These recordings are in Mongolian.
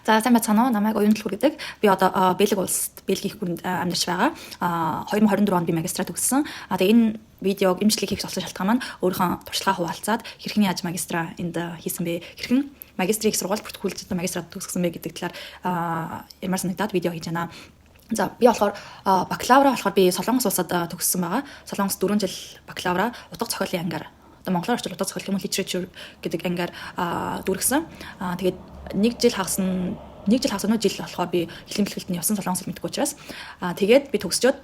За, сайн байцгаана уу? Намайг Оюун Дэлгүр гэдэг. Би одоо Бельги улсад, Бельгийн эх гүрэнд амьдарч байгаа. 2024 онд би магистраа төгссөн. Тэгээ энэ видеог имжлэг хийх болсон шалтгаан маань өөрийнхөө туршлагаа хуваалцаад, хэрхэн яаж магистраа энд хийсэн бэ? Хэрхэн магистрийг сургууль бүртгүүлж, одоо магистраа төгсгсөн бэ гэдэг талаар ямар санагдаад видео хийж байна. За, би болохоор бакалавра болохоор би Солонгос улсад төгссөн байгаа. Солонгос 4 жил бакалавра утга зохиолын ангиар, одоо монголоор орчуул утга зохиол юм уу, literature гэдэг ангиар дүүргэсэн. Тэгээд нэг жил хагас нь, нэг жил хагас нь жил болохоор би хэлний бэлтгэлд нь явсан, солонгос хэл мэдэхгүй учраас. Тэгээд би төгсчөөд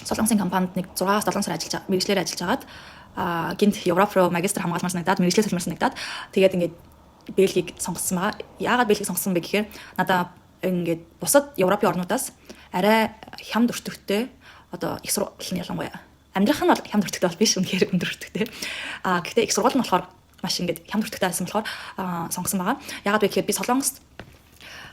Солонгосын компанид нэг 6-аас 7 сар ажиллаж, мэргэжлээр ажиллаж байгаад гэнэт Европ руу магистр хамгаалмаар санагдаад, мэргэжлээ солимоор санагдаад, тэгээд ингээд Бельгийг сонгосон байгаа. Яагаад Бельгийг сонгосон бэ гэхээр надаа ингээд бусад Европын орнуудаас арай хямд өртөгтэй, одоо их сургууль нь, ялангуяа амьдрах нь бол хямд өртөгтэй бол биш, үнэхээр өндөр өртөгтэй. Гэхдээ их сургууль нь болохоор маш ингээд хямд өртөгтэй байсан болохоор сонгосон байгаа. Яагаад вэ гэхээр би Солонгост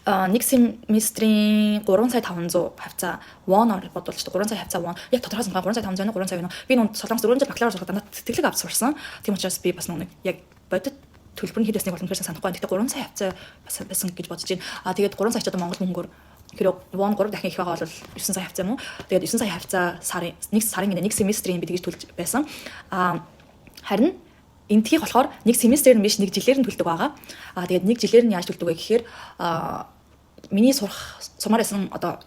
нэг семестрийн 3 сая 500 хавьцаа воноор бодвол ч 3 сая хавьцаа вон, яг тодорхой санаа 3 сая 500, 3 сая вэ. Би нүн Солонгос 4 жил бакалавр сурахад дандаа тэтгэлэг авч сурсан. Тийм учраас би бас нэг яг бодит төлбөр нь хэд байсныг бол үнэхээр санахгүй. Гэхдээ 3 сая хавьцаа бас байсан гэж бодож байна. Тэгээд 3 сая ч одоо Монгол мөнгөөр хэрэг вон 3 дахин их байгаа бол 9 сая хавьцаа юм уу? Тэгээд 9 сая хавьцаа сарын нэг сарын нэг семестрийн би тэгж төлж байсан. Харин эндхийг болохоор нэг семестрээр нь биш, нэг жилээр нь төлдөг байгаа. Тэгээд нэг жилээр нь яаж төлдөг вэ гэхээр миний сурах сурмаар байсан одоо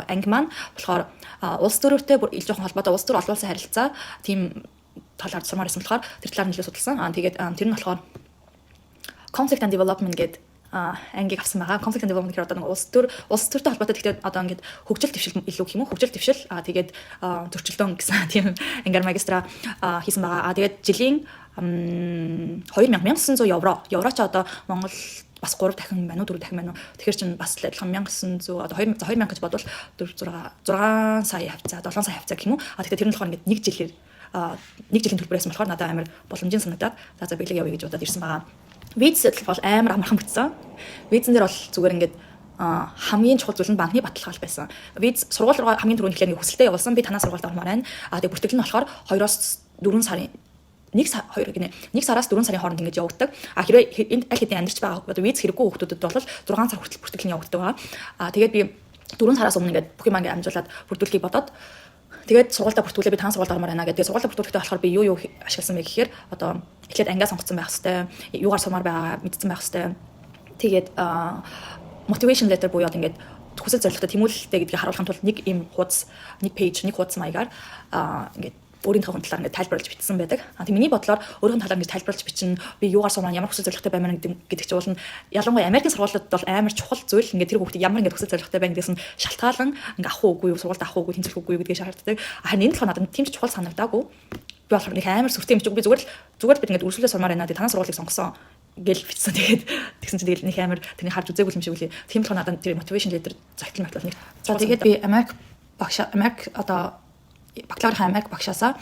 анги маань болохоор улс төртэй бүр ил жоохон холбоотой, улс төр, олон улсын харилцаа, тийм талаар сурмаар байсан болохоор тэр талаар нь илүү судалсан. Тэгээд тэр нь болохоор conflict and development гэдэг ангийг авсан байгаа. Conflict and development гэхээр одоо нэг улс төртэй холбоотой, гэхдээ одоо ингээд хөгжил дэвшил илүү гэх юм уу? Хөгжил дэвшил, тэгээд зөрчилдөөн гэсэн тийм ангаар магистра хийсэн байгаа. Тэгээд жилийн 2000 1900 евро. Евро ч одоо Монгол бас 3 дахин байна уу, 4 дахин байна уу? Тэгэхээр чин бас л адилхан 1900, одоо 2 2000 гэж бодвол 4 6 6 сая хавьцаа, 7 сая хавьцаа гэх юм уу? Тэгэхээр тэр нь болохоор ингээд нэг жилээр, нэг жилийн төлбөр байсан болохоор надад амар боломжийн санагдаад, за за, Бельги явъя гэж бодоод ирсэн байгаа. Виз бол амар амархан бүтсэн. Визэн дээр бол зүгээр ингээд хамгийн чухал зүйл нь банкны баталгаа байсан. Виз сургууль руу хамгийн түрүүнд эхлээд нэг хүсэлтээ явуулсан. Би танаа сургуульд ормоор байна. Тэгээ бүртгэл нь болохоор 2-оос 4 сарын нэг хоёр гинэ. 1 сараас 4 сарын хооронд ингэж явагддаг. Хэрвээ энд аль хэдийн амьдарч байгаа, одоо виз хэрэггүй хүүхдүүдэд бол 6 сар хүртэл бүртгэл нь явагддаг байгаа. Тэгээд би 4 сараас өмнө ингээд бүх юм ингээд амжуулаад бүрдүүлэхийг бодоод, тэгээд сургуультай бүртгүүлээ, би таан сургуульд ормоор байна гэдэг. Сургуультай бүртгүүлэхдээ болохоор би юу юу ашигласан бэ гэхээр одоо эхлээд ангиа сонгоцсон байх хэвээр, юугаар сурмаар байгаагаа мэдсэн байх хэвээр. Тэгээд motivation letter буюу одоо ингээд хүсэл зорилготой, тэмүүлэлтэй гэдгийг харуулахын тулд нэг юм хуудас, нэг page, нэг хуудас маягаар ингээд өөрийнхөө талаар ингээд тайлбарлаж бичсэн байдаг. Тэг миний бодлоор өөрийнхөө талаар ингээд тайлбарлаж бичин, би юугаар сурмаар, ямар хүсэл зорилготой баймаар гэдэг чинь бол ялангуяа Америкийн сургуулиуд бол амар чухал зүйл. Ингээд тэр хүүхдийг ямар ингээд хүсэл зорилготой байна гэдгээс нь шалтгаалan ингээд авах уугүй юу, сургуульд авах уугүй, тэнцвэрх үгүй юу гэдгийг шаарддаг. Харин энэ болохоор надад тийм ч чухал санагдаагүй. Би болохоор нэг амар сүртэй юм чиг, би зүгээр л бид ингээд үргэлжлүүлээ сурмаар байна. Тэгээ танаа сургуулийг сонгосон гэл бичсэн. Тэгээд тэгсэн чинь тэгэл нэг амар тэрний харж үзээгүй юм шиг үлээ. Тийм болохоор надад тэр motivation letter захидал матлал нэг. За, тэгээд би Америк багш, Америк одоо бакалаврын Америк багшаасаа,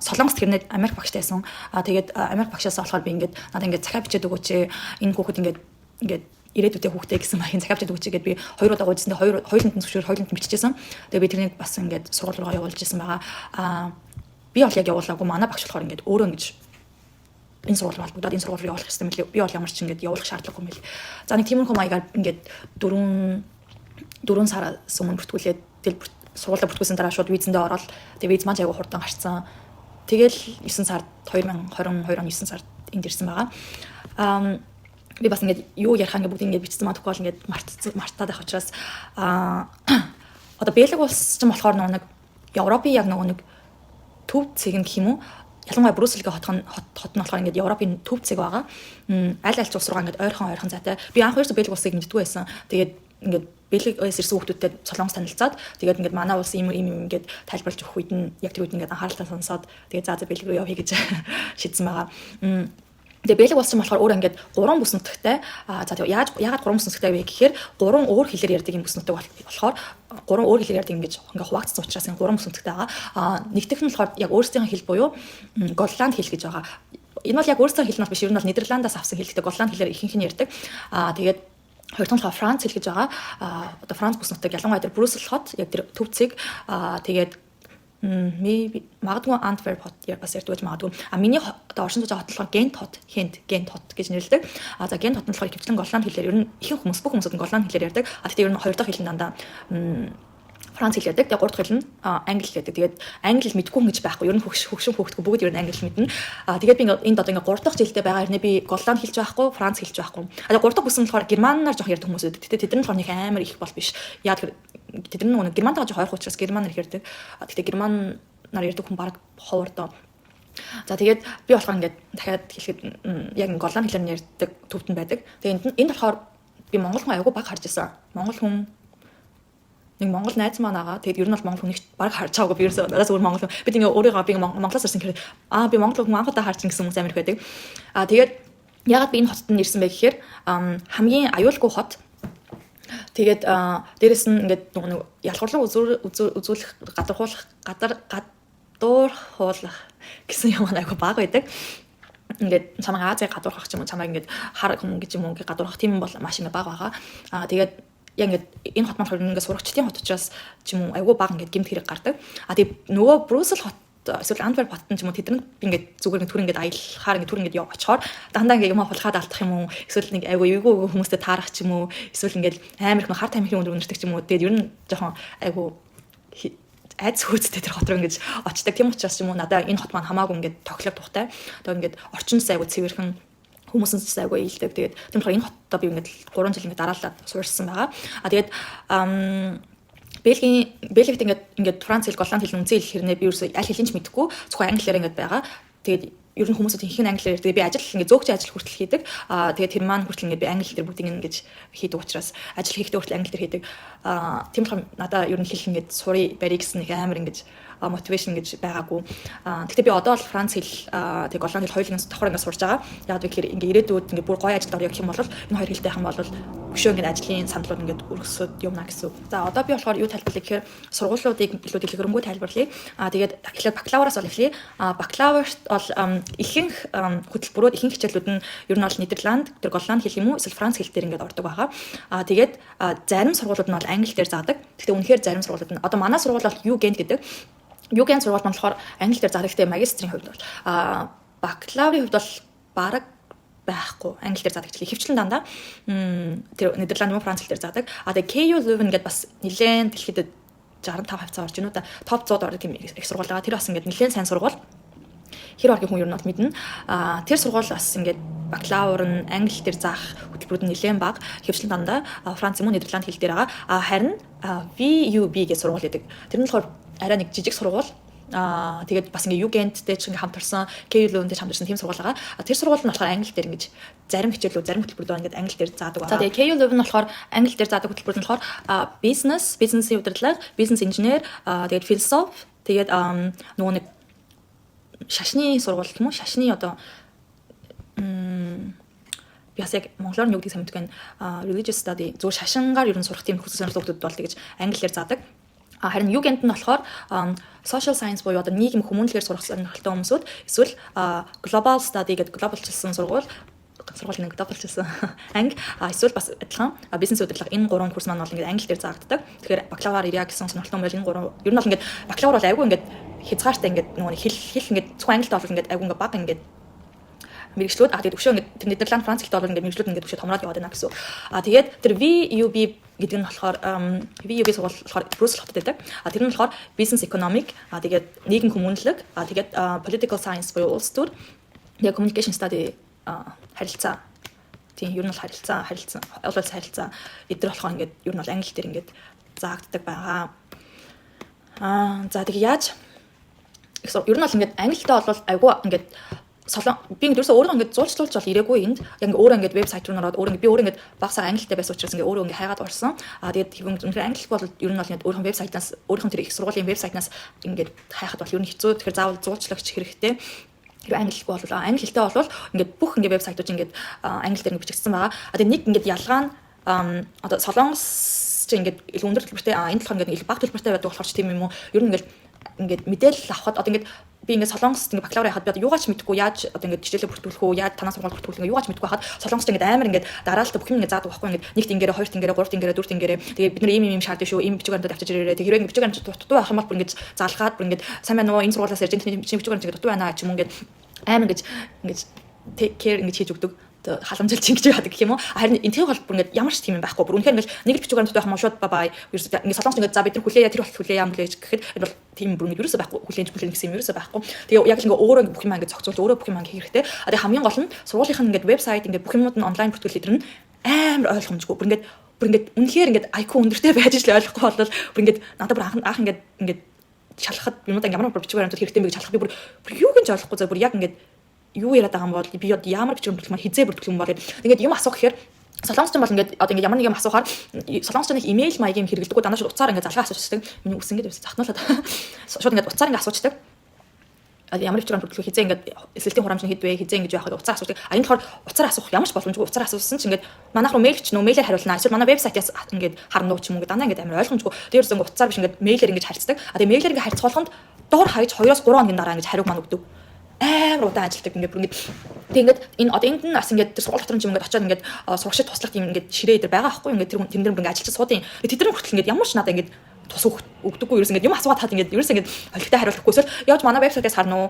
Солонгост хэрнээ Америк багштай байсан. Тэгээд Америк багшаасаа болохоор би ингээд надад ингээд захиа бичээд өгөөч. Энэ хүүхэд ингээд ирээдүйдээ хүүхдээ гэсэн маягийн захиа бичээд өгөөч гэдээ би хоёр удаа гуйжсан. Хоёр хоёуланд нь зөвшөөр, хоёуланд нь бичижсэн. Тэгээ би тэрнийг бас ингээд сургууль руугаа явуулж исэн байгаа. Би бол яг явуулаагүй. Манай багш болохоор ингээд өөрөө ингэж энэ сургууль руу холбогдоод энэ сургууль руу явуулах хэрэгтэй мэлээ. Би бол ямар ч ингээд явуулах шаардлагагүй мэл. За, нэг тиймэрхүү маягаар ингээд дөрвөн сараас өмнө бүртгүүлээд, тэгэл сургуулиа бүртгүүлсэн дараа шууд визэндээ ороод, тэгээ виз маань айгу хурдан гарцсан. Тэгэл 9 сард, 2022 оны 9 сард энд ирсэн байгаа. Би бас ингээд юу ярих ингээд бүгд ингээд бичсэн маа, тэгэхгүй бол ингээд мартаад байх учраас. Одоо Бельги улс ч юм болохоор нөгөө нэг Европын яг нөгөө нэг төв цэг нь гэх юм уу, ялангуяа Брюссельгийн хот нь болохоор ингээд Европын төв цэг байгаа. Аль аль ч улс руугаа ингээд ойрхон ойрхон зайтай. Би анх ерөөсөө Бельги улсыг мэддэггүй байсан. Тэгээд ингээд Бельгиэс ирсэн хүүхдүүдтэй Солонгос танилцаад, тэгээд ингээд манай улс ийм ийм юм ингээд тайлбарлаж өгөх үед нь яг тэр үед ингээд анхааралтай сонсоод, тэгээд за за, Бельги рүү явъя гэж шийдсэн байгаа. Тэгээ Бельги улс чинь болохоор өөр ингээд гурван бүс нутагтай. За, тэгээ яагаад гурван бүс нутагтай вэ гэхээр гурван өөр хэлээр ярьдаг юм бүс нутаг болохоор, гурван өөр хэлээр ярьдаг ингэж ингээ хуваагдсан учраас энэ гурван бүс нутагтай байгаа. Нэг дэх нь болохоор яг өөрсдийнх хэл буюу Голланд хэл гэж байгаа. Энэ бол яг өөрсдийнх хэл нь бол биш, ер нь бол Нидерландаас авсан хэл. Гэхдээ Голланд хэлээр ихэнх нь ярьдаг. Тэгээд хоёр дахь нь болохоор Франц хэл гэж байгаа. Одоо Франц бүс нутаг, ялангуяа тэр Брюссел хот, яг тэр төв цэг. Тэгээд Maybe магадгүй Antwerp хот бас ярьдаг байж магадгүй. А миний одоо оршин сууж байгаа хот болохоор Гент хот, Хент, Гент хот гэж нэрлэдэг. А за, Гент хот нь болохоор ихэвчлэн голланд хэлээр, ер нь ихэнх хүмүүс, бүх хүмүүсүүд нь голланд хэлээр ярьдаг. А тэгтээ ер нь хоёр дахь хэл нь дандаа франц хэл ярьдаг. Тэгээ гурав дахь хэл нь англи хэл ярьдаг. Тэгээд англи хэл мэдэхгүй хүн гэж байхгүй. Ер нь хөгшин хүүхдгүй бүгд ер нь англи хэл мэднэ. А тэгээд би энд одоо ингээ гурав дахь жилдээ байгаа хэрнээ би голланд хэлж байхгүй, франц хэлж байхгүй. А тэгээ гурав дахь бүс нь болохоор германаар жоох ярьдаг хүмүүс байдаг. Тэгтээ тэд нар болохоор нэг амар их бол биш. Яа тэгэхээр тэд нар нөгөө германтайгаа жоох ойрхон учраас германаар их ярьдаг. А тэгтээ германаар ярьдаг хүн баг ховор доо. За, тэгээд би болохоор ингээд дахиад хэлэхэд яг голланд хэлээр ярьдаг төвд нь байдаг. Тэгээд энд болохоор би монгол хүн аягүй баг харж ирсэн. Монгол хүн нэг монгол найз маань байгаа. Тэгээд ер нь бол монгол хүнийг баг харж байгаагүй. Би ерөөсөө надаас өөр монгол хүн. Бид ингээ өөрийгөө би Монголоос ирсэн гэхээр аа, би монгол хүн анх удаа харж гэсэн хүмүүс амар их байдаг. Аа, тэгээд ягаад би энэ хотод нь ирсэн бэ гэхээр хамгийн аюулгүй хот. Тэгээд дээрэс нь ингээд нөгөө ялгуурлан үзүүлэх, гадархуулах, гадуурхуулах гэсэн юм айгүй бага байдаг. Ингээд чамайг Азийг гадуурхах ч юм уу, чамайг ингээд хар хүмүүс гэж юм уу, ингээд гадуурхах тийм бол маш ингээд бага байгаа. Аа, тэгээд яг ингээд энэ хот маань болохоор ингээд сурагчдын хот учраас ч юм уу айгүй бага ингээд гэмт хэрэг гардаг. А тэгээд нөгөө Брюссел хот эсвэл Антверп хот ч юм уу, тэд би ингээд зүгээр ингээд түр ингээд аялахаар ингээд түр ингээд яв очихоор дандаа ингээд юм хулгаад алдах юм уу, эсвэл нэг айгүй эвгүй хүмүүстэй таарах ч юм уу, эсвэл ингээд амар их хар тамхины өндөр үнэртэх ч юм уу. Тэгээд ер нь жоохон айгүй айдас хөөцтэй тэр хот руу ингэж очдог. Тийм учраас ч юм уу надаа энэ хот маань хамаагүй ингээд тохиолох тухтай. Тэгээд ингээд орчин айгүй цэвэрхэн, хүмүүс нь айгүй ээлдэг. Тэгээд тийм болохоор энэ хотод би ингээд 3 жил ингээд дараалаад суурьсан байгаа. А тэгээд Бельгид ингээд Франц хэл, голланд хэл үндсэн хэл хэрнээ би ерөөсөө аль хэлийг ч мэдэхгүй, зөвхөн англиар ингээд байгаа. Тэгээд ер нь хүмүүсүүд ихэнх нь англиар ярьдаг. Би ажил ингээд зөөгч ажил хүртэл хийдэг. Аа, тэгээд тэр маань хүртэл ингээд би англи дээр бүгдийг ингэж хийдэг учраас, ажил хийхдээ хүртэл англи дээр хийдэг. Аа, тийм болохоор надаа ер нь хэл ингээд сурыг барь гэсэн нэг амар ингэж motivation гэж байгаагүй. Аа, гэхдээ би одоо бол франц хэл, тэг голланд хэл хоёуланг давхар ингээд сурж байгаа. Яг гэхээр ингээд ирээдүйд ингээд бүр гоё ажилд орё гэх юм бол энэ хоёр хэлтэй байх юм бол өшөө ингээд ажлын саналууд ингээд өргөсөд юмна гэсэн үг. За, одоо би болохоор юу тайлбарлая гэхээр сургуулиудыг илүү дэлгэрэнгүй тайлбарлая. Аа, тэгээд эхлээд бакалавраас бол эхлэе. Аа, бакалаврт бол ихэнх хөтөлбөрүүд, ихэнх хичээлүүд нь ер нь бол Нидерланд, тэр голланд хэл юм уу эсвэл франц хэл дээр ингээд ордог байгаа. Аа, тэгээд зарим сургуулиуд нь бол англи дээр заадаг. Гэхдээ үнэхээр зарим сургуулиуд нь, одоо манай сургууль бол UGent гэдэг. UGent сургууль маань болохоор англи дээр заадаг, гэхдээ магистрийн хувьд бол, бакалаврын хувьд бол бараг байхгүй, англи дээр заадаг. Ихэвчлэн дандаа тэр Нидерланд юм, Франц хэл дээр заадаг. А тэгээ KU Leuven гэдээ бас нэлээд дэлхийд 65 хавцаа орж ийнү да. Топ 100-д ордог тийм их сургууль байгаа. Тэр бас ингээд нэлээд сайн сургууль. Хэр оргийн хүн ер нь бол мэднэ. А тэр сургууль бас ингээд бакалавр нь англи дээр заах хөтөлбөрүүд нь нэлээд бага. Ихэвчлэн дандаа Франц юм уу Нидерланд хэл дээр байгаа. А харин VUB гэх сургууль гэдэг. Тэр нь болохоор арай нэг жижиг сургууль. Аа, тэгээд бас ингээ UGent-тэй ч ингээ хамтарсан, KU Leuven-тэй ч хамтарсан тийм сургууль байгаа. А тэр сургууль нь болохоор англи дээр ингэж зарим хичээлүүд, зарим хөтөлбөрүүд ингээд англи дээр заадаг байна. За, тэгээд KU Leuven нь болохоор англи дээр заадаг хөтөлбөрүүд нь болохоор бизнес, бизнесийн удирдлага, бизнес инженер, тэгээд философи, тэгээд нөгөө нэг шашны сургууль гэх юм уу? Шашны одоо би бас яг монголоор нь юу гэдгийг сайн мэдэхгүй байна. Religious study, зөв шашингаар ер нь сурах тийм хүсэл сонирхолтой хүмүүс бол тэгэж англиар заадаг. А харин UGent нь болохоор social science буюу одоо нийгэм хүмүүнлэгээр сурах сонирхолтой хүмүүсүүд эсвэл global study гэдэг глобалчилсан сургууль нэг глобалчилсан анги, эсвэл бас адилхан бизнес удирдлага, энэ гурван курс маань бол ингээд англи дээр заагддаг. Тэгэхээр бакалавр ирья гэсэн сонирхолтой хүмүүс энэ гурван ер нь бол ингээд бакалавр бол айгүй ингээд хязгаартай, ингээд нөгөө хэл ингээд зөвхөн англитай бол ингээд айгүй ингээд бага ингээд мэргэжлүүд, а тэгээд өшөө ингээд тэр Нидерланд, Франц хэлтэй бол ингээд мэргэжлүүд ингээд өшөө томроод яваад байна гэсэн. А тэгээд тэр VUB гэдэг нь болохоор, VUB сургууль болохоор Брюссел хотод байдаг. А тэр нь болохоор business economic, а тэгээд нийгэм хүмүүнлэг, а тэгээд political science буюу улс төр, тэгээд communication study, харилцаа. Тийм, ер нь бол харилцаа, олон улсын харилцаа эдгээр болохоор ингээд ер нь бол англи дээр ингээд заагддаг байгаа. Аа, за, тэг яаж ер нь бол ингээд англитай бол айгүй ингээд солон би ингээд ерөөсөө өөрөө ингээд зуулчлуулж бол ирээгүй энд. Яг ингээд өөрөө ингээд вебсайт руу ороод өөрөө ингээд би өөрөө ингээд багасаа англитай байсан учраас ингээд өөрөө ингээд хайгаад орсон. Аа, тэгээд үнэхээр англи бол ер нь бол ингээд өөрийнхөө вебсайтаас, өөрийнхөө тэр их сургуулийн вебсайтнаас ингээд хайхад бол ер нь хэцүү. Тэгэхээр заавал зуулчлагч хэрэгтэй. Хэрвээ англигүй бол, англи хэлтэй бол ингээд бүх ингээд вебсайтууд ингээд англи дээр ингээд бичигдсэн байгаа. А тэгээд нэг ингээд ялгаа нь одоо Солонгос чи ингээд илүү өндөр төлбөртэй, а энэ болохоор ингээд илүү бага төлбөртэй байдаг болохоор ч тийм юм уу. Ер нь ингээд Ингээд мэдээлэл авахад одоо ингээд би ингээд Солонгост ингээд бакалавр яхад би одоо юугаач мэдэхгүй, яаж одоо ингээд хичээлээ бүртгүүлэх үү, яаж танаа сургууль бүртгүүлэх, ингээд юугаач мэдэхгүй хахад Солонгост ингээд амар ингээд дараалалтай бүх юм ингээд заадаг байхгүй. Ингээд нэгт ингээрэ, хоёрт ингээрэ, гуравт ингээрэ, дөрөвт ингээрэ, тэгээ бид нар ийм ийм ийм шаардсан шүү, ийм бичиг баримтад авчиж ирээрээ, тэг хэрвээ ингээд бичиг баримтад дутуу байх юм бол бүр ингээд залгаад, бүр ингээд "Сайн байна уу, энэ сургуулиас ярьж, энэ бичиг баримт ингээд дутуу байна" ч юм уу, ингээд амар ингээд take care ингэж хийж өгдөг, халамжилж ингэж яадаг гэх юм уу. Харин энтхийг бол бүр ингээд ямар ч тийм юм байхгүй. Бүр үнэхээр ингээд нэг л бичиг баримттай байх юм уу, шууд bye bye. Ерөөсөө ингээд Солонгос ингээд за бид нар хүлээе, тэр болт хүлээе, мүлээж гэхэд энэ бол тийм бүр ингээд ерөөсөө байхгүй, хүлээж хүлээн гэсэн юм ерөөсөө байхгүй. Тэгээ яг л ингээд өөрөө ингээд бүх юм ингээд зохицуулж, өөрөө бүх юм ингээд хийх хэрэгтэй. А тэгээ хамгийн гол нь сургуулийнх нь ингээд вебсайт, ингээд бүх юмуд нь онлайн бүртгэл эдэр нь амар ойлгомжгүй. Бүр ингээд үнэхээр ингээд IQ өндөртэй байж л ойлгохгүй бол бүр ингээд надад бүр анх ингээд шалахад юмудаа ямар бичиг баримтууд хэрэгтэй юм бэ гэж шалах би бүр юуг нь ч ойлгохгүй заа, бүр яг ингээд юу яриад байгаа юм бол, би ямар бичиг баримт маань хизээ бүртгэх юм бол ингээд юм асуух гэхээр Солонгосч бол ингээд одоо ингээд ямар нэг юм асуухаар Солонгосч нэг имэйл маягийн хэрэглэдэггүй, дандаа шууд утсаар ингээд залгаа асуучдаг. Миний үс ингээд захнуулаад шууд ингээд утсаар ингээд асуучдаг. Ямар бичиг баримт бүртгэх, хизээ ингээд элсэлтийн хураамж нь хэд вэ, хизээ ингэж яах вэ, утсаар асуудаг. А энэ болохоор утсаар асуух ямар ч боломжгүй. Утсаар асуусан ч ингээд манайх руу мэйл ч нөө мэйлээр хариулнаа. Эсвэл манай вебсайтаас ингээд харна уу ч юм уу, ингээд дандаа ингээд амар ойлгомжгүй. Дээрээс ингээд утсаар биш, ингээд мэйлээр ингээд харьцдаг. А тэгээ мэйлээр ингээд харьцах болгонд доор хаяж 2-оос 3 хоногийн дараа ингээд хариуг маань өгдөг, амар удаан ажилладаг. Ингээд бүр ингээд тэг ингээд энэ одоо энд нь бас ингээд тэр сургууль дотор нь ч юм ингээд очиод ингээд сурагчид туслах тийм ингээд ширээ дээр байгаа байхгүй, ингээд тэр тэн дээр ингээд ажиллаж суудын. Тэд нар хүртэл ингээд ямар ч надад ингээд тус өгдөггүй. Ерөөс ингээд юм асуугаад хад ингээд ерөөс ингээд холигтой хариулахгүй, эсвэл явж манай вебсайтаас харна уу,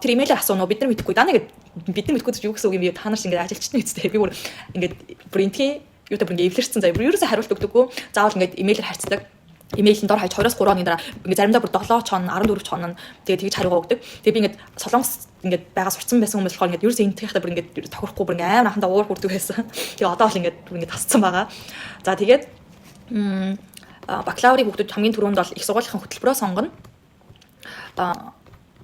тэр имэйлээр асууна уу, бид нар мэдэхгүй даа. Ингээд бид нар мэдэхгүй юу гэсэн үг юм бэ? Та нар ч ингээд ажилчтай үстэй. Би бүр ингээд бүр энтхийн юутай бүр ингээд эвлэрсэн заяа. Бүр ерөөсөө хариулт өгдөггүй. Заавал ингээд имэйлээр харьцдаг. Имэйл нь дор хаяж 2-оос 3 хоногийн дараа, ингээд заримдаа бүр 7 ч хоног, 14 ч хоног, тэгээ тэгж хариугаа өгдөг. Тэгээ би ингээд Солонгос ингээд байгаа сурцсан байсан хүмүүс болохоор ингээд ерөөсөө энэ тэгэхдээ бүр ингээд тохирохгүй, бүр ингээд амар анхандаа уур хүрдэг байсан. Тэгээ одоо бол ингээд бүр ингээд тасцсан байгаа. За, тэгээд бакалаврын хүүхдүүд хамгийн түрүүнд бол их сургуулийн хөтөлбөрөө сонгоно.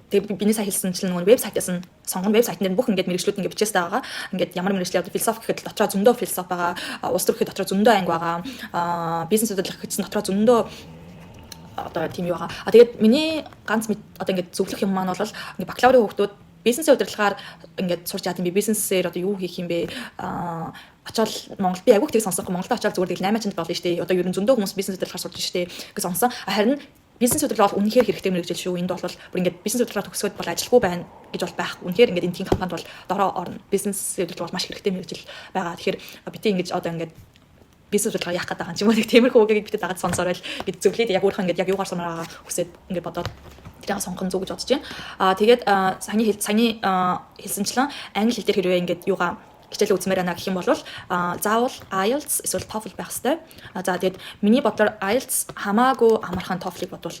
Тэгээ биний сая хэлсэнчлэн нөгөө вебсайтаас нь сонгоно. Вебсайтн дээр бүх ингээд мэргэжлүүд ингээд бичээстэй байгаа. Ингээд ямар мэргэжил явдаг, философи гэхэд дотроо зөндөө философи байгаа. Улс төр гэхэд дотроо зөндөө анги байгаа. Бизнес удирдлага гэхэд дотроо зөндөө одоо тийм юу байгаа. А тэгээд миний ганц одоо ингээд зөвлөх юм маань бол ингээд бакалаврын хүүхдүүд бизнесийн удирдлагаар ингээд сурч яад юм бэ? Бизнесээр одоо юу хийх юм бэ? Очоод Монгол би агиух тийг сонсохгүй, Монголд очоод зүгээр тэгэл 8 чанд болно шүү дээ. Одоо ер нь зөндөө хүмүүс бизнес удирдлагаар сурж шүү дээ гэж сонсон. Харин бизнес удирдлага бол үнэхээр хэрэгтэй мэргэжил шүү. Энд бол бүр ингээд бизнес удирдлага төгсгөөд бол ажилгүй байна гэж бол байхгүй. Үнэхээр ингээд энтхийн компанид бол дороо орно. Бизнес удирдлага бол маш хэрэгтэй мэргэжил байгаа. Тэгэхээр бити ингэж одоо ингээд бизнес удирдлага яах гээд байгаа юм ч юм уу, нэг тиймэрхүү үгийг битэд дагаад сонсороо л гэж зөвлөд, яг өөрийнхөө ингээд яг юугаар сурмаар байгаа хүсээд ингээд бодоод тэрийг сонгох нь зөв гэж бодож байна. Аа, тэгээд саяны хэлсэнчлэн англи хэл дээр хэрвээ ингээд юугаа хичээлээ үзмээр байна гэх юм бол заавал IELTS эсвэл TOEFL байх хэрэгтэй. За, тэгээд миний бодлоор IELTS хамаагүй амархан, TOEFL-ыг бодвол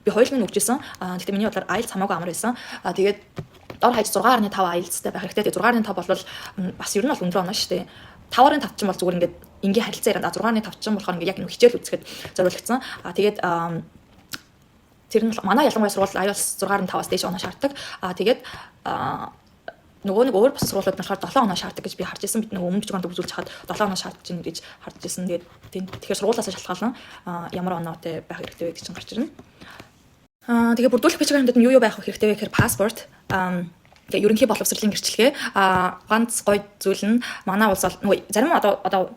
би хоёуланг нь өгчээсэн. Гэхдээ миний бодлоор IELTS хамаагүй амар байсан. Тэгээд дор хаяж 6.5 IELTS-тай байх хэрэгтэй. Тэгээд 6.5 бол бас ер нь бол өндөр оноо шүү дээ. 5.5 ч юм бол зүгээр ингээд энгийн харилцаа ярианд, 6.5 ч юм болохоор ингээд яг нэг хичээл үзэхэд зориулагдсан. Тэгээд тэр нь манай ялангуяа сургууль IELTS 6.5-аас дээш оноо шаарддаг. Тэгээд нөгөө нэг өөр бус сургуулиуд нь болохоор 7 оноо шаарддаг гэж би харж ирсэн. Бид нөгөө өмнө бичиг баримт үзүүлж хахад 7 оноо шаардж байна гэж харж ирсэн. Тэгээд тэгэхээр сургуулиасаа шалтгаалan ямар оноотой байх хэрэгтэй вэ гэж чинь гарч ирнэ. Тэгээ бүрдүүлэх бичиг баримтад нь юу юу байх хэрэгтэй вэ гэхээр паспорт, тэгээ ерөнхий боловсролын гэрчлэгээ. Ганц гоё зүйл нь манай улс бол нөгөө зарим одоо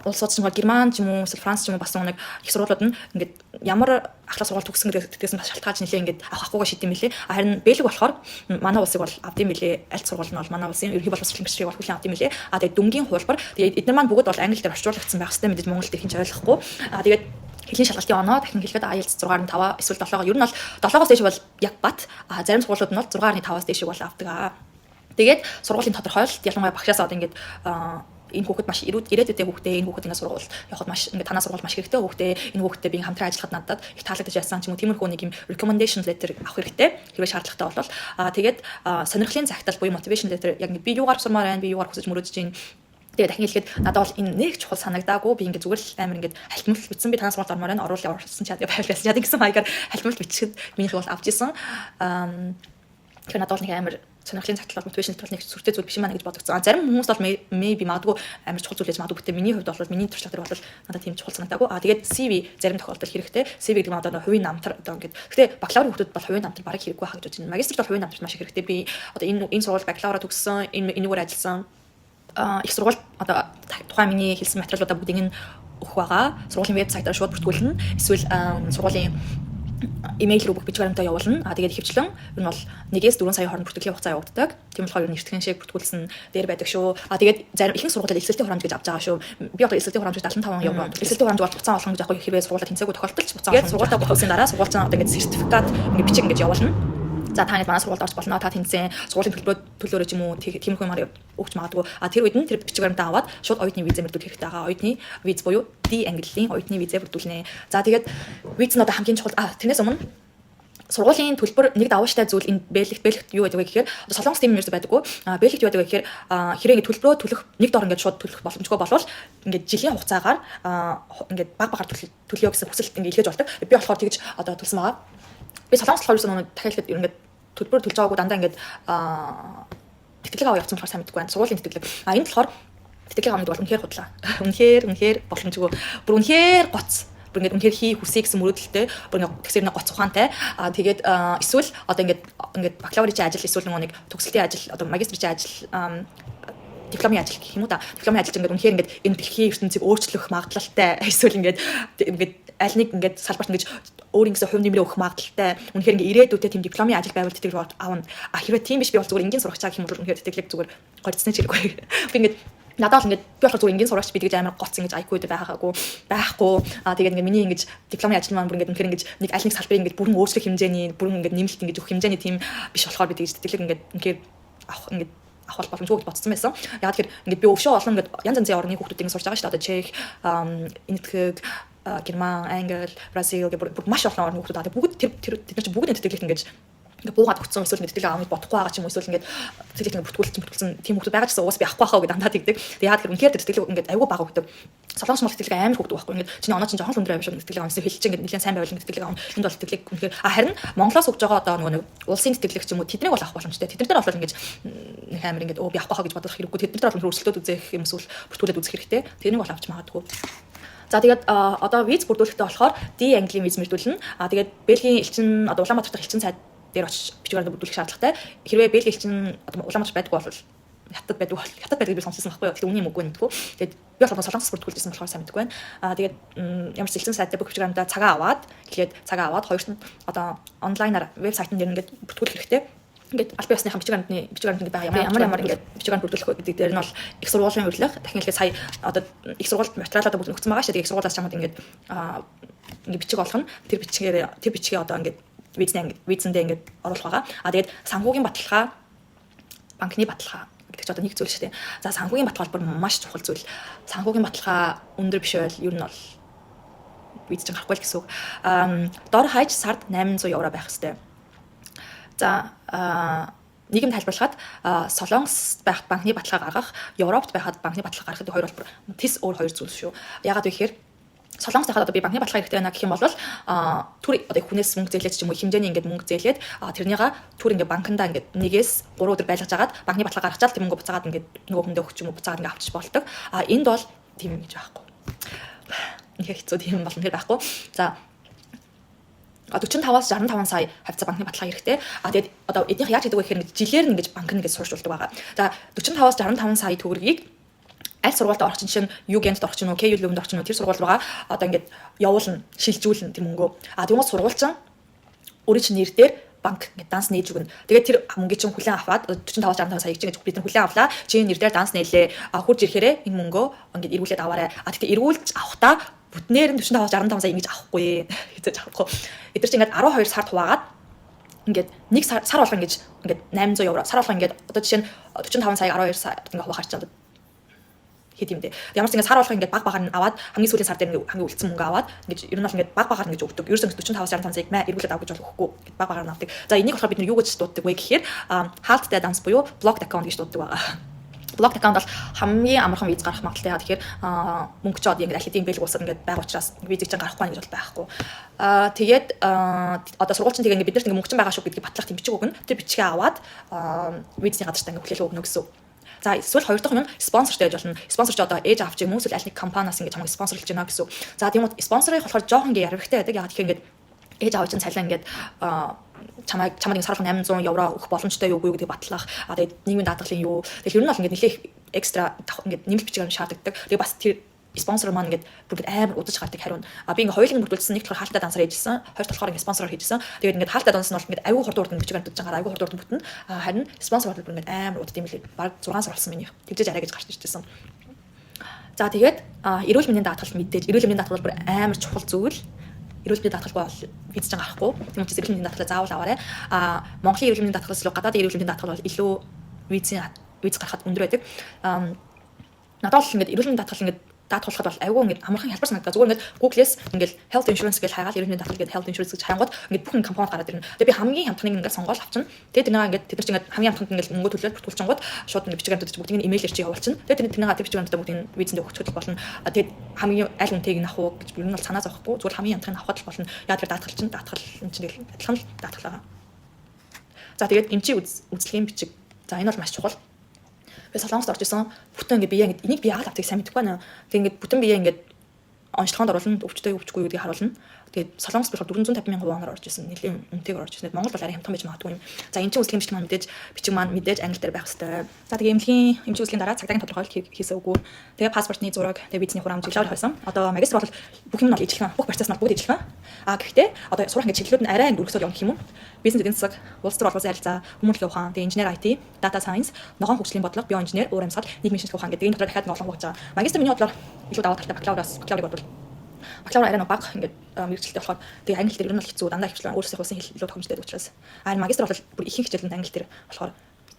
улсууд ч юм уу, Герман ч юм уу, эсвэл Франц ч юм уу, бас нэг их сургуулиуд нь ингээд ямар ахлах сургууль төгссөн гэдгээс нь бас шалтгаалж нэлээ ингээд авах авахгүйгээ шийдэм билээ. Харин Бэлэг болохоор манай улсыг бол авдсан билээ. Аль сургууль нь бол манай улсын ерөнхий боловсролын гэрчлэгийг бол хүлээн авдсан билээ. Тэгээд дүнгийн хуулбар, тэгээд эдгээр маань бүгд бол англи дээр орчуулагдсан байх хэрэгтэй, мэдээж монгол дээр хэн ч ойлгохгүй. Тэгээд хэлний шалгалтын оноо, дахин хэлэхэд IELTS 6.5 эсвэл 7-оо, ер нь бол 7-оос дээш бол яг бат. Зарим сургуулиуд нь бол 6.5-аас дээшиг бол авдаг. Тэгээд сургуулийн тодорхойлолт, ялангуяа багшаас одоо ингээд энэ хүүхэд маш ирээдүйдээ хүүхдээ, энэ хүүхэд ингээд сургууль явахад маш ингээд танаа сургууль маш хэрэгтэй хүүхдээ, энэ хүүхэдтэй би хамтран ажиллахад надад их таалагдаж байсан ч юм уу, тиймэрхүү нэг юм recommendation letter авах хэрэгтэй хэрвээ шаардлагатай бол. Тэгээд сонирхлын захидал буюу motivation letter, яг би юугаар сурмаар байна, би юугаар хүсэж мөрөөдөж байна. Тэгээ дахин хэлэхэд надад бол энэ нэг чухал санагдаагүй. Би ингээд зүгээр л амар ингээд халтмал бичсэн. Би танаас сургуульд ормоор байна. Оруулаа орсон чад байвал байсан. Чад гэсэн маягаар халтмал бичихэд минийхийг бол авч исэн. Тэгэхээр надад бол нэг амар сонирхлын захидал, motivation letter нэг сүртэй зүйл биш юм байна гэж бодогдсон. Зарим хүмүүс бол maybe магадгүй амар чухал зүйл гэж магадгүй. Гэтэ миний хувьд бол, миний туршлага дээр бол надад тийм чухал санагдаагүй. Тэгээд CV зарим тохиолдолд хэрэгтэй. CV гэдэг нь одоо хувийн намтар одоо ингээд. Гэтэ бакалаврын хүүхдүүд бол хувийн намтар бараг хэрэггүй хаа гэж бодож байна. Магистрт бол хувийн намтар маш их хэрэгтэй. Би одоо энэ сургууль бакалавра төгссөн, энэ энэгээр ажилласан, их сургууль одоо тухайн миний хэлсэн материалуудаа бүгдийг нь өгөх байгаа. Сургуулийн вебсайтаар шууд бүртгүүлнэ. Эсвэл сургуулийн Имэйл рүү бүх бичиг баримтаа явуулна. А тэгээд ихэвчлэн ер нь бол 1-ээс 4 сарын хооронд бүртгэлийн хугацаа явагддаг. Тийм болохоор ер нь эртхэн шиг бүртгүүлсэн дээр байдаг шүү. А тэгээд зарим ихэнх сургуулиуд элсэлтийн хурамж гэж авч байгаа шүү. Би одоо элсэлтийн хурамж 75 евро. Элсэлтийн хурамж бол буцаан олгоно гэж аахгүй, хэрвээ сургуулиуд тэнцээгүй тохиолдолд буцаан олгоно. Сургуультаа бүртгүүлсэн дараа сургууль одоо ингээд сертификат, ингээд бичиг ингээд явуулна. За, та ингээд манай сургуульд орж болно. Та тэнцэн сургуулийн төлбөрөө төлөөрэй ч юм уу, тиймэрхүү юмар өгч магадгүй. А тэр үед нь тэр бичиг баримтаа аваад шууд оюутны визээ бүрдүүлэх хэрэгтэй байгаа. Оюутны виз буюу D ангиллын оюутны визээ бүрдүүлнэ. За, тэгээд виз нь одоо хамгийн чухал. А тэрнээс өмнө сургуулийн төлбөр нэг давууштай зүйл энэ Бельгит юу байдаг вэ гэхээр, одоо Солонгос тийм юм ерөөсөй байдаггүй. А Бельгит юу байдаг вэ гэхээр, хэрэг ингээд төлбөрөө төлөх нэг дор ингээд шууд төлөх боломжгүй болвол ингээд жилийн хугацаагаар ингээд баг багаар төлөё гэсэн хүсэлт ингээд илгээж болдог. Би болохоор тэгж одоо төлсөн байгаа. Би Солонгос болохоор ерөөсөө нөгөө дахиад хэлэхэд ингээд төлбөр төлж байгаагүй, дандаа ингээд тэтгэлэг аваа явцсан болохоор сайн мэдэхгүй байна. Сургуулийн тэтгэлэг. А энд болохоор тэтгэлэг авах гэдэг бол үнэхээр худлаа. Үнэхээр үнэхээр боломжгүй. Бүр үнэхээр гоц, бүр ингээд үнэхээр хий хүсье гэсэн мөрөөдөлтэй, бүр ингээд тэгсэр нэг гоц ухаантай, тэгээд эсвэл одоо ингээд бакалаврын ажил, эсвэл нөгөө нэг төгсөлтийн ажил, одоо магистрийн ажил, дипломын ажил гэх юм уу да. Дипломын ажил ингээд үнэхээр ингээд энэ дэлхийн ертөнцийг өөрчлөх магадлалтай, эсвэл ингээд аль нэг ингээд салбарт ингээд өөр ингэсэн хувь нэмрээ өгөх магадлалтай, үнэхээр ингээд ирээдүйдээ тийм дипломын ажил байвал тэтгэлэг авна. А хэрвээ тийм биш, би бол зүгээр энгийн сурагчаа гэх юм бол үнэхээр тэтгэлэг зүгээр горьдсны ч хэрэггүй. Би ингээд надад бол ингээд би болохоор зүгээр энгийн сурагч, би тэгж амар гоц ингэж IQ дээр байгаагүй байхгүй. Аа, тэгээд ингээд миний ингэж дипломын ажил маань бүр ингээд үнэхээр ингэж нэг аль нэг салбарыг ингээд бүрэн өөрчлөх хэмжээний, бүрэн ингээд нэмэлт ингэж өгөх хэмжээний тийм биш болохоор би тэгж тэтгэлэг ингээд үнэхээр авах боломжгүй гэж бодсон байсан. Яг тэгэхээр ингээд би өвшөө олон ингээд янз янзын орны хүүхдүүд ингээд сурч байгаа шүү дээ. Одоо Чех, Энэтхэг, Герман, Англи, Бразил гэх бүр маш олон орны хүүхдүүд аа. Бүгд тэр тэд нар чинь бүгд тэтгэлэгт ингээд ингээ буугаад өгсөн, эсвэл ингээ тэтгэлэг авах бодохгүй байгаа ч юм уу, эсвэл ингээ тэтгэлэг ингээ бүртгүүлсэн тийм хүмүүс байгаа ч гэсэн уус би авахгүй хаа гэдэг дандаа тэгдэг. Тэгээ яагаад гэхээр үнэхээр тэтгэлэг ингээ аюу бага өгдөг. Солонгос мол тэтгэлэг амар өгдөг байхгүй. Ингээ чиний оноо чинь жоохон л өндөр байв шүү, тэтгэлэг авсан хэлж ингээ нэлээд сайн байвал ингээ тэтгэлэг авна. Энд бол тэтгэлэг үнэхээр, а харин Монголоос өгж байгаа одоо нөгөө нэг улсын тэтгэлэг ч юм уу, тэднийг бол авах боломжтой. Тэдний дээр бол ингээ нэг амар ингээ өө би авахгүй хаа гэж бодох хэрэггүй. Тэдний дээр бол өрсөлдөөд үзэх юм эсвэл бүртгүүлээд үзэх хэрэгтэй. Тэрнийг бол авч магадгүй. За, тэгээд одоо виз бүрдүүлэхдээ болохоор D английн виз мэрдүүлнэ. А тэгээд Бельгийн элчин, одоо Улаанбаатар дахь элчин сайд дээр очиж бичиг баримтаа бүрдүүлэх шаардлагатай. Хэрвээ Бельгийн элчин одоо Улаанбаатар байдаггүй бол Хятад байдаг бол Хятад байдаг би сонссон байхгүй юу. Тэгэхээр үнэн юм үгүй нэгдэггүй. Тэгээд би болохоор Солонгос бүртгүүлжсэн болохоор сайн мэдэхгүй байна. Аа, тэгээд ямар ч элчин сайдтай бүх бичиг баримтаа цагаа аваад, эхлээд цагаа аваад, хоёрт нь одоо онлайнаар вебсайтн дээр ингээд бүртгүүлэх хэрэгтэй. Ингээд албан ёсныхаа бичиг баримтны бичиг баримт ингээд байгаа ямар ямар ингээд бичиг баримт бүрдүүлэх вэ гэдэг дээр нь бол их сургуулийн урилга, дахин хэлэхэд сая одоо их сургуульд материалаа бүгд өгсөн байгаа шүү дээ. Их сургуулиас чамд ингээд бичиг олгоно. Тэр бичгээр, тэр бичгээ одоо ингээд визний визэндээ ингээд оруулах байгаа. А тэгээд санхүүгийн баталгаа, банкны баталгаа гэдэг чинь одоо нэг зүйл шүү дээ. За, санхүүгийн баталгаа бол бүр маш чухал зүйл. Санхүүгийн баталгаа өндөр биш байвал ер нь бол виз чинь гарахгүй л гэсэн үг. Аа, дор хаяж сард 800 евро байх хэрэгтэй. За, нийгэм тайлбарлахад Солонгос байхад банкны баталгаа гаргах, Европт байхад банкны баталгаа гаргах гэдэг хоёр бол тис өөр хоёр зүйл шүү. Яагаад вэ гэхээр Солонгос байхад одоо би банкны баталгаа хэрэгтэй байна гэх юм бол түр одоо хүнээс мөнгө зээлээд ч юм уу, хэмжээний ингээд мөнгө зээлээд, тэрнийга түр ингээд банкндаа ингээд 1-ээс 3 өдөр байлгаж агаад банкны баталгаа гаргачаал тэр мөнгө буцаагаад ингээд нөгөө хүндээ өгч юм уу, буцаагаад ингээд авчиж болдог. А энд бол тийм юм гэж байхгүй. Үнэхээр хэцүү, тийм бол үнэхээр байхгүй. За, 45-аас 65 сая хавьцаа банкны баталгаа хэрэгтэй. А тэгээд одоо эднийх яаж хийдэг вэ гэхээр жилээр нь ингэж банк нь ингэж суурьшуулдаг байгаа. За, 45-аас 65 сая төгрөгийг аль сургуульд орох чинь, UGent орох чинь уу, KU Leuven орох чинь уу, тэр сургууль руугаа одоо ингээд явуулна, шилжүүлнэ тэр мөнгөө. А тэгмээ сургууль чинь өөрийн чинь нэр дээр банк ингээд данс нээж өгнө. Тэгээд тэр мөнгийг чинь хүлээн аваад, 45 65 сая чинь гэж бид нар хүлээн авлаа. Чи нэр дээр данс нээлээ. А хурж ирэхээрээ энэ мөнгөө ингээд эргүүлээд аваарай. А тэгтээ эргүүлж авахдаа бүтнээр нь 45 65 сая ингэж авахгүй. Хэзээ ч авахгүй. Эдгээр чинь ингээд 12 сард хуваагаад ингээд нэг сар сар болго ингэж ингээд 800 евро сар болго ингээд одоо жишээ нь 45 сая 12 сар ингээд хуваахаар чинь хэд юм дээ. Ямар ч ингээд сар болго ингээд баг багаар нь аваад, хамгийн сүүлийн сар дээр ингээд хамгийн үлдсэн мөнгө аваад, ингээд ер нь бол ингээд баг багаар ингэж өгдөг. Ерөөсөө 45 65 саяг маа эргүүлээд ав гэж бол өгөхгүй. Ингээд баг багаар нь авдаг. За, энийг болохоор бид нар юу гэж дууддаг вэ гэхээр хаалттай данс буюу blocked account гэж дууддаг байгаа. Blocked account бол хамгийн амархан виз гаргах магадлалтай. Тэгэхээр мөнгө ч одоо ингээд аль хэдийн бэлэг улсад ингээд байгаа учраас визийг чинь гаргахгүй гэж бол байхгүй. Аа, тэгээд одоо сургууль чинь тэгээ ингээд бид нарт ингээд мөнгө чинь байгаа шүү гэдгийг батлах тийм бичиг өгнө. Тэр бичгээ аваад визний газарт ингээд хүлээлгээ өгнө гэсэн үг. За, эсвэл хоёр дахь нь спонсортой байж болно. Спонсор ч одоо ээж аав ч юм уу, эсвэл аль нэг компаниас ингээд чамайг спонсорлж байна гэсэн үг. За, тийм үү, спонсорыг болохоор жоохон ингээд ярвихтай байдаг. Яг тэгэхээр ингээд ээж аав чинь цалин ингээд чамайг сар 800 евро өгөх боломжтой юу гэдгийг батлах. А тэгээд нийгмийн даатгалын юу. Тэгэл ер нь бол ингээд нэлээх extra ингээд нэмэлт бичиг баримт шаардлагатай. Тэгээ бас тэр Спонсор маань ингээд бүр ингээд амар удаж гардаг хариу. А би ингээд хоёулын бүрдүүлсэн. Нэг болохоор хаалттай дансаар хийжсэн, хоёр болохоор ингээд спонсороор хийжсэн. Тэгээд ингээд хаалттай данс нь бол ингээд аюу хурд урд бичиг баримтууд чангаар аюу хурд урд бүтнэ. А харин спонсор бол бүр ингээд амар удад юм лээ. Бараг 6 сар болсон миний. Тэгжээж арай гэж гарч ирчихсэн. За, тэгээд эрүүл мэндийн даатгал, мэдээж эрүүл мэндийн даатгал бол бүр амар чухал зүйл. Эрүүл мэндийн даатгалгүй бол виз чинь гарахгүй. Тийм учраас эрүүл мэндийн даатгалаа заавал аваарай. А Монголын эрүүл мэндийн даатгалаас илүү гадаадын эрүүл мэндийн даатгал бол илүү виз гаргахад өндөр байдаг. Надад бол ингээд эрүүл мэндийн даатгал ингээд даатгуулахад бол айгүй ингээд амархан, хялбар санагдаа. Зүгээр ингээд Google-ээс ингээд health insurance гэж хайгаал, эрүүл мэндийн даатгал гэдэг, health insurance гэж хайнгууд ингээд бүх компанид гараад ирнэ. Тэгээ би хамгийн хямдханыг ингээд сонгоол авчна. Тэгээ тэрнийг ингээд тэд нар чинь ингээд хамгийн хямдханд ингээд мөнгө төлөөд бүртгүүлчингууд шууд ингээд бичиг баримтууд бүгдийг нь имэйлээр чи явуулчихна. Тэгээ тэрнийг тэр бичиг баримтуудаа бүгдийг визэндээ өгчөд болно. Тэгээд хамгийн аль үнэтэйг нь авах уу гэж ер нь бол санаа зовхгүй. Зүгээр хамгийн хямдханыг авахд л болно. Яа тэр даатгал чинь, даатгал чинь тэгэл адилхан л даатгал байгаа. За, тэгээд эмчийн үзлэгийн бичиг. За, энэ бол маш чухал. Би Солонгост орж исэн. Бүтэн ингээд бие ингээд энийг би яагаад авдгийг сайн мэдэхгүй байна. Тэг ингээд бүтэн бие ингээд онцлогоонд оруулна, өвчтэй, өвчгүй гэдгийг харуулна. Тэгээд Солонгос болохоор 450 мянган воноор орж исэн. Нэлийн үнэтэйгээр орж исэн. Монгол бол арай хямдхан байж магадгүй юм. За, эмчийн үзлэгийн бичиг маань мэдээж, бичиг маань мэдээж англи дээр байх хэвээр. За, тэгээ эмнэлгийн эмчийн үзлэгийн дараа цагдаагийн тодорхойлолт хийсэн үгүй. Тэгээ паспортны зураг, тэгээ визний хураамж бакалавр хойсон. Одоо магистр бол бүх юм нь бол ижилхэн. Бүх процесс нь бол бүгд ижилхэн. А гэхдээ одоо сурах ингээд чиглэлүүд нь арай ингээд өргөсөд явна гэх юм уу? Бизнес, эдийн засаг, улс төр олон улсын харилцаа, хүмүүнлэгийн ухаан, тэгээ инженер IT, data science, ногоон хөгжлийн бодлого, биоинженер, уур амьсгал, нийгмийн шинжилгээ ухаан гэдэг энэ дотор дахиад олон хувааж байгаа. Магистр миний бодлоор илүү даваа талтай бакалавраас. Бакалаврыг бодвол бакалавр арай нэг бага ингээд мэргэжилтэй болохоор тэгээ англи дээр ер нь бол хэцүү, дандаа хөвчлээ өөрсдийн улсын хэл илүү тохиромжтой учраас. А энэ магистр бол бүр ихэнх хичээлэнд англи дээр болохоор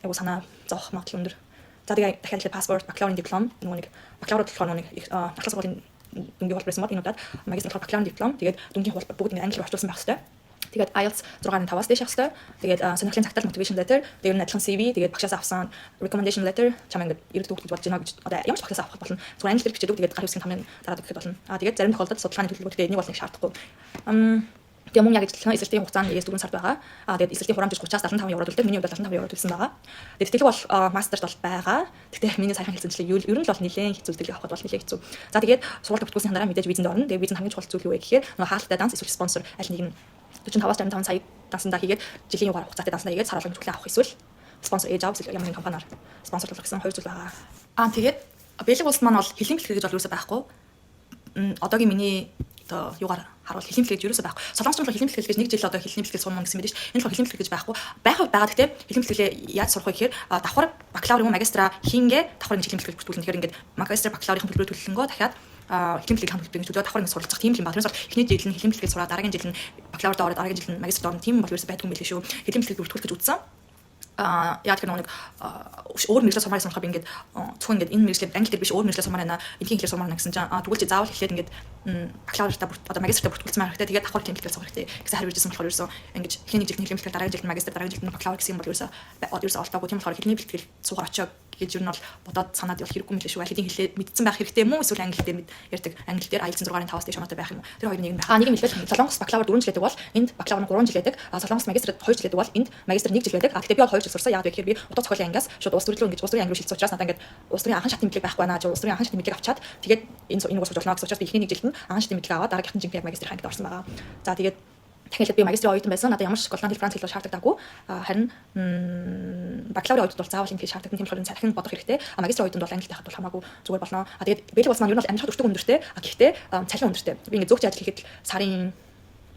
айгу санаа зовох магадлал өндөр. За, тэгээ дахиад хэлээ, паспорт, бакалаврын диплом, нөгөө нэг бакалавр болохоор нөгөө нэг ахлах сургуулийн дүнгийн хувилбар байсан бол энэ удаад магистр болохоор бакалаврын диплом, тэгээд дүнгийн хувилбар бүгд ингээд англиар орчуулсан байх хэрэгтэй. Тэгээд IELTS 6.5-аас дээш явах хэрэгтэй. Тэгээд сонирхлын цагтаал, motivation letter, тэгээд ер нь адилхан CV, тэгээд багшаас авсан recommendation letter, чамаа ингээд иргэд хүүхд гэж бодож байна гэж одоо ямар ч багшаас авах болно. Зүгээр англи дээр бичээд үг, тэгээд гар үсгийн тамын дараад өгөхөд болно. Аа, тэгээд зарим тохиолдолд судалгааны төлөвлөгөө, тэгээд энийг бол нэг шаардахгүй. Тэгээ мөн яг ижилхэн элсэлтийн хугацаа нь 1-4 сард байгаа. Аа, тэгээд элсэлтийн хураамж 30-аас 75 евро төлдөг. Миний хувьд 75 евро төлсөн байгаа. Тэгээд тэтгэлэг бол мастерт бол байгаа. Гэхдээ миний саяхан хэлсэнчлээ, ер нь л бол нэлээд хэцүү, тэтгэлэг авахд бол нэлээд хэцүү. За, тэгээд сургууль бүртгүүлсэн дараа мэдээж визэнд орно. Тэгээд визэнд хамгийн чухал зүйл юу вэ гэхээр нөгөө хаалттай данс эсвэл спонсор аль нэг нь 45-аас 65 сая дансандаа хийгээд, жилийн югаар хугацаатай дансандаа хийгээд сар болгон хүлээн авах эсвэл спонсор ээж аав эсвэл ямар нэгэн компаниар спонсорлох гэсэн хоёр зүйл байгаа. Аа, тэгээд Бэлэг улс маань бол хэлний бэлтгэл гэж бол юусоо байхгүй. Одоогийн миний одоо юугаар харуул хэлний бэлтгэл гэж юусоо байхгүй. Солонгос бол хэлний бэлтгэл гэж нэг жил одоо хэлний бэлтгэл сурна гэсэн мэдээ шүү. Энэ болохоор хэлний бэлтгэл гэж байхгүй. Байх байгаа. Гэхдээ хэлний бэлтгэлээ яаж сурах вэ гэхээр давхар бакалавр юм уу магистра хийнгээ давхар ингэ хэлний бэлтгэл бүртгүүлнэ. Тэгэхээр ингээд магистр бакалаврын төлбөрөөр төлөнгөө дахиад хэлний бэлтгэл хамт төлбөрийг төлөө давхар ингэ суралцах тийм юм ба. Тэрнээс бол эхний жил нь хэлний бэлтгэл сураа, дараагийн жил нь бакалаврд ороод, дараагийн жил нь магистрт орно, тийм бол ерөөсөй байдгүй юм билээ шүү. Хэлний бэлтгэл бүртгүүлэх гэж үзсэн. А яг тэр нэг өөр мэргэжлээр сурмаар байсан болохоор би ингээд зөвхөн ингээд энэ мэргэжлээр англи дээр биш, өөр мэргэжлээр сурмаар байна. Энгийн хэлээр сурмаар байна гэсэн чинь тэгвэл чи заавал эхлээд ингээд бакалавртаа бүр одоо магистртаа бүртгүүлсэн байх хэрэгтэй. Тэгээд давхар хэлний бэлтгэл сурах хэрэгтэй гэсэн хариу ирсэн болохоор ерөөсөө ингэж эхний нэг жилд хэлний бэлтгэл, дараагийн жилд магистр, дараагийн жилд бакалавр гэсэн юм бол ерөөсөө олдоогүй. Тийм болохоор хэлний бэлтгэл суугаар очоо гэж ер нь бол бодоод санаад явах хэрэггүй мэлээ шүү. Аль хэдийн хэлээ мэдсэн байх хэрэгтэй юм уу эсвэл англи дээр мэд ярьдаг, англи дээр IELTS 6.5-аас дээш оноотой байх юм уу? Тэр хоёр нэг нь байх. А нэг юм хэлбэл, Солонгос бакалавр 4 жил байдаг бол энд бакалавр нь 3 жил байдаг. А Солонгос магистр 2 жил байдаг бол энд магистр 1 жил байдаг. А гэхдээ би бол 2 жил сурсан. Яг гэхээр би утга зохиолын ангиас шууд улс төрийн ингэж улс төрийн анги руу шилжсэн учраас надад ингээд улс төрийн анхан шатны мэдлэг байхгүй байна. Улс төрийн анхан шатны мэдлэг авчаад тэгээд энэ сурч болно гэсэн учраас би эхний нэг жилд нь анхан шатны мэдлэг аваад дараагийнх нь жинхэнэ яг магистрийн ангид орсон байгаа. За, тэгээд дахиад би магистрийн оюутан байсан. Надад ямар ч голланд хэл, франц хэл бол шаардлагатайгүй. Харин бакалаврын оюутанд бол заавал энэ хэл шаардлагатай. Тийм болохоор энэ дахин бодох хэрэгтэй. А магистрийн оюутанд бол англи байхад бол хамаагүй, зүгээр болно. А тэгээд Бэлэг улс маань ер нь бол амьдрахад өртөг өндөртэй. А гэхдээ цалин өндөртэй. Би ингээд зөөгч ажил хийхэд сарын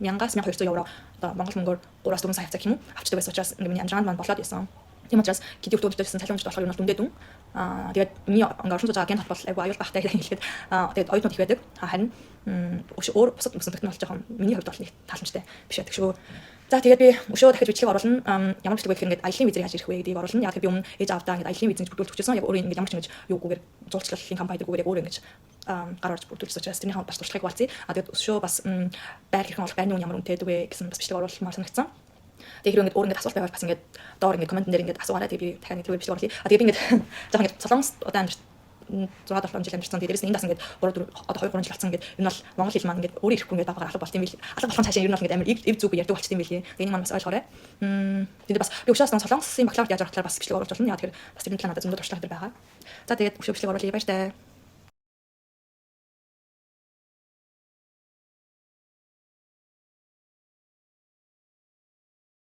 1000-аас 1200 евро, одоо Монгол мөнгөөр 3-аас 4 сая хавцаа гэх юм уу, авчдаг байсан учраас ингээд миний амьдрал маань болоод исэн. Тийм учраас кидий өртөг өндөртэй, цалин өндөртэй болохоор ер нь бол дүндээ дүн. Аа, тэгээд миний ингээ оршин сууж байгаа агент бол айгүй аюул багтай хэлэхэд тэгээд оюутнууд их байдаг. Харин өөр бусад мөсөнтөгт нь бол жоохон миний хувьд бол нэг тааламжтай биш байдаг шүү. За, тэгээд би өшөө дахиж бичлэг оруулна. Ямар бичлэг вэ гэхээр ингээд аялын визээр яаж ирэх вэ гэдгийг оруулна. Яг тэр би өмнө ээж аавдаа ингээд аялын виз гэж бүрдүүлж өгчээсэн. Яг өөрөө ингээд ямар ч ингэж юугүйгээр, зуулчлалын компани дэргүүгээр яг өөрөө ингэж гар орж бүрдүүлсэн учраас тэрнийхээ бас туршлагыг хуваалцъя. А тэгээд өшөө бас байр хэрхэн олох, байрны үн ямар үнэтэй вэ гэсэн бас бичлэг оруулмаар санагдсан. Тэгээ хэрвээ ингээд өөр ингээд асуулт байвал бас ингээд доор ингээд comment дээр ингээд асуугаарай. Тэгээ би дахиад нэг тэргээр бичлэг оруулъя. А тэгээ би ингээд жоохон ингээд Солонгос одоо амьдарч 6 7 жил амьдарсан. Тэгээ дээрээс нь энд бас ингээд 3 4 одоо 2 3 жил болсон, ингээд энэ бол монгол хэл маань ингээд өөрөө ирэхгүй ингээд багаар алга болт юм бил. Алга болох цаашаа ер нь бол ингээд амар эв зүг ярьдаг болчт юм билээ. Тэгээ энэ маань бас ойлгоорой. Тэгээд бас би өшөөс Солонгосын бакалаврт яаж орох талаар бас бичлэг оруулж болно. Яг тэгэхээр бас тэрний талаар надад зөндөө туршлага дээр байгаа. За, тэгээд өшөө бичлэг оруулъя. Баяртай.